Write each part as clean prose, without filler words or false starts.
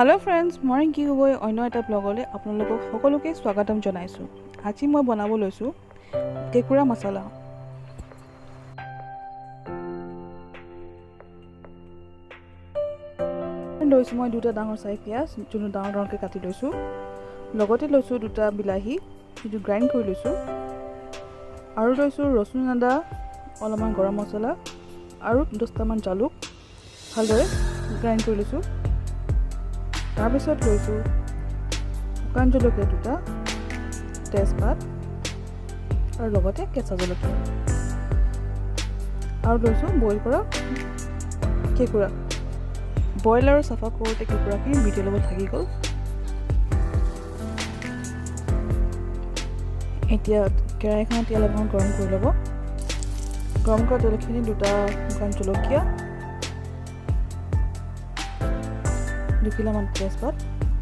Hello' friends, মই ৰিংকি গগৈ অন্য এটা ব্লগলৈ আপোনালোকক সকলোকে স্বাগতম জনাইছোঁ। আজি মই বনাব লৈছোঁ কেঁকুৰা মছলা। লৈছোঁ মই দুটা ডাঙৰ চাই পিঁয়াজ, যোনটো ডাঙৰ ডাঙৰকৈ কাটি লৈছোঁ। লগতে লৈছোঁ দুটা বিলাহী, যিটো গ্ৰাইণ্ড কৰি লৈছোঁ। আৰু লৈছোঁ ৰচুন আদা, অলপমান গৰম মছলা আৰু 10টামান জালুক ভালদৰে গ্ৰাইণ্ড কৰি লৈছোঁ। তাৰপিছত লৈছোঁ শুকান জলকীয়া দুটা, তেজপাত আৰু লগতে কেঁচা জলকীয়া। আৰু লৈছোঁ বইল কৰা কেঁকুৰা। বইল আৰু চাফা কৰোঁতে কেঁকুৰাখিনি ভিডিঅ'ৰ লগত থাকি গ'ল। এতিয়া কেৰাহীখনত তেল অকণমান গৰম কৰি ল'ব। গৰম কৰা তেলখিনি দুটা শুকান জলকীয়া, 2 কিলোমান তেজপাত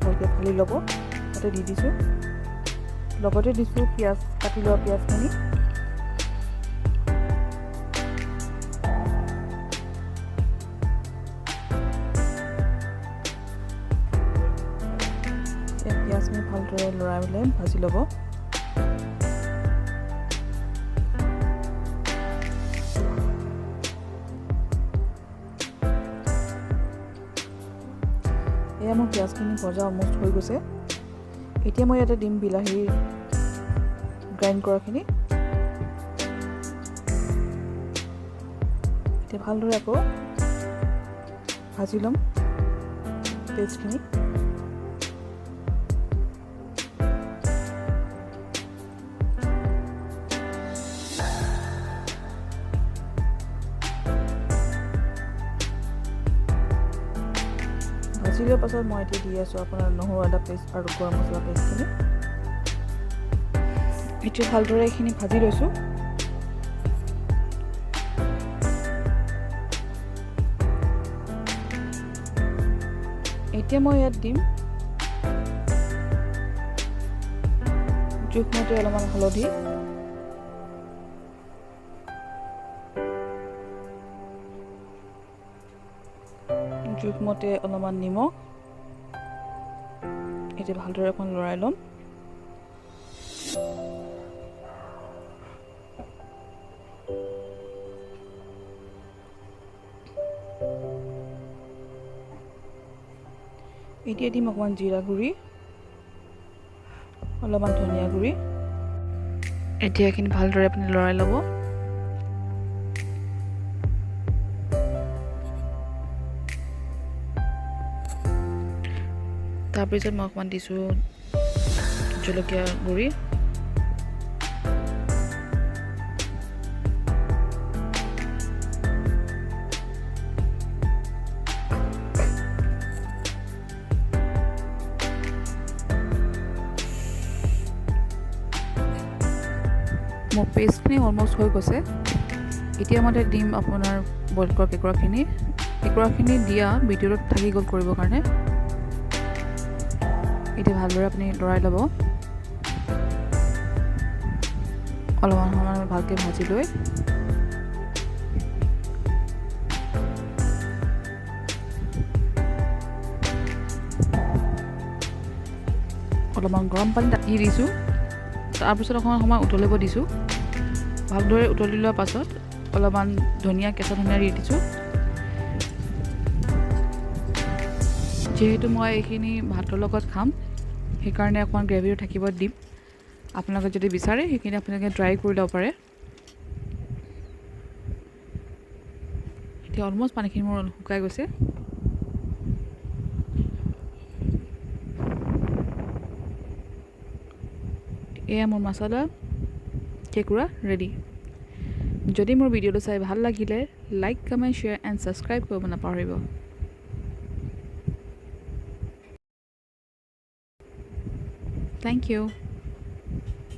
ভালকৈ ফালি ল'ব, তাতে দি দিছোঁ। লগতে দিছোঁ পিঁয়াজ, কাটি লোৱা পিঁয়াজখিনি। পিঁয়াজখিনি ভালদৰে লৰাই পেলাই ভাজি ল'ব। এয়া মোৰ পিঁয়াজখিনি ভজা অলমষ্ট হৈ গৈছে। এতিয়া মই ইয়াতে দিম বিলাহীৰ গ্ৰাইণ্ড কৰাখিনি। এতিয়া ভালদৰে আকৌ ভাজি ল'ম পেষ্টখিনি। ভাজি লোৱাৰ পাছত মই এতিয়া দি আছোঁ আপোনাৰ নহৰু আদা পেষ্ট আৰু গৰম মছলা পেষ্টখিনি। এতিয়া ভালদৰে এইখিনি ভাজি লৈছোঁ। এতিয়া মই ইয়াত দিম জোখমতে অলপমান হালধি, জোখমতে অলপমান নিমখ। এতিয়া ভালদৰে অকণ লৰাই ল'ম। এতিয়া দিম অকণমান জিৰা গুড়ি, অলপমান ধনিয়া গুড়ি। এতিয়া এইখিনি ভালদৰে আপুনি লৰাই ল'ব। তাৰপিছত মই অকণমান দিছোঁ জলকীয়া গুড়ি। মোৰ পেষ্টখিনি অলমষ্ট হৈ গৈছে। এতিয়া মই দিম আপোনাৰ বইল কৰা কেঁকুৰাখিনি। কেঁকুৰাখিনি দিয়া ভিডিঅ'টোত থাকি গ'ল কৰিবৰ কাৰণে। এতিয়া ভালদৰে আপুনি লৰাই ল'ব। অলপমান সময় ভালকৈ ভাজি লৈ অলপমান গৰম পানী দি দিছোঁ। তাৰপিছত অকণমান সময় উতলিব দিছোঁ। ভালদৰে উতলি লোৱাৰ পাছত অলপমান ধনিয়া, কেঁচা ধনিয়া দি দিছোঁ। যিহেতু মই এইখিনি ভাতৰ লগত খাম, সেইকাৰণে অকণমান গ্ৰেভিটো থাকিব দিম। আপোনালোকে যদি বিচাৰে, সেইখিনি আপোনালোকে ড্ৰাই কৰি ল'ব পাৰে। এতিয়া অলমষ্ট পানীখিনি মোৰ শুকাই গৈছে। এয়া মোৰ মছলা কেঁকুৰা ৰেডি। যদি মোৰ ভিডিঅ'টো চাই ভাল লাগিলে, like, comment, share and subscribe কৰিব নাপাহৰিব। Thank you.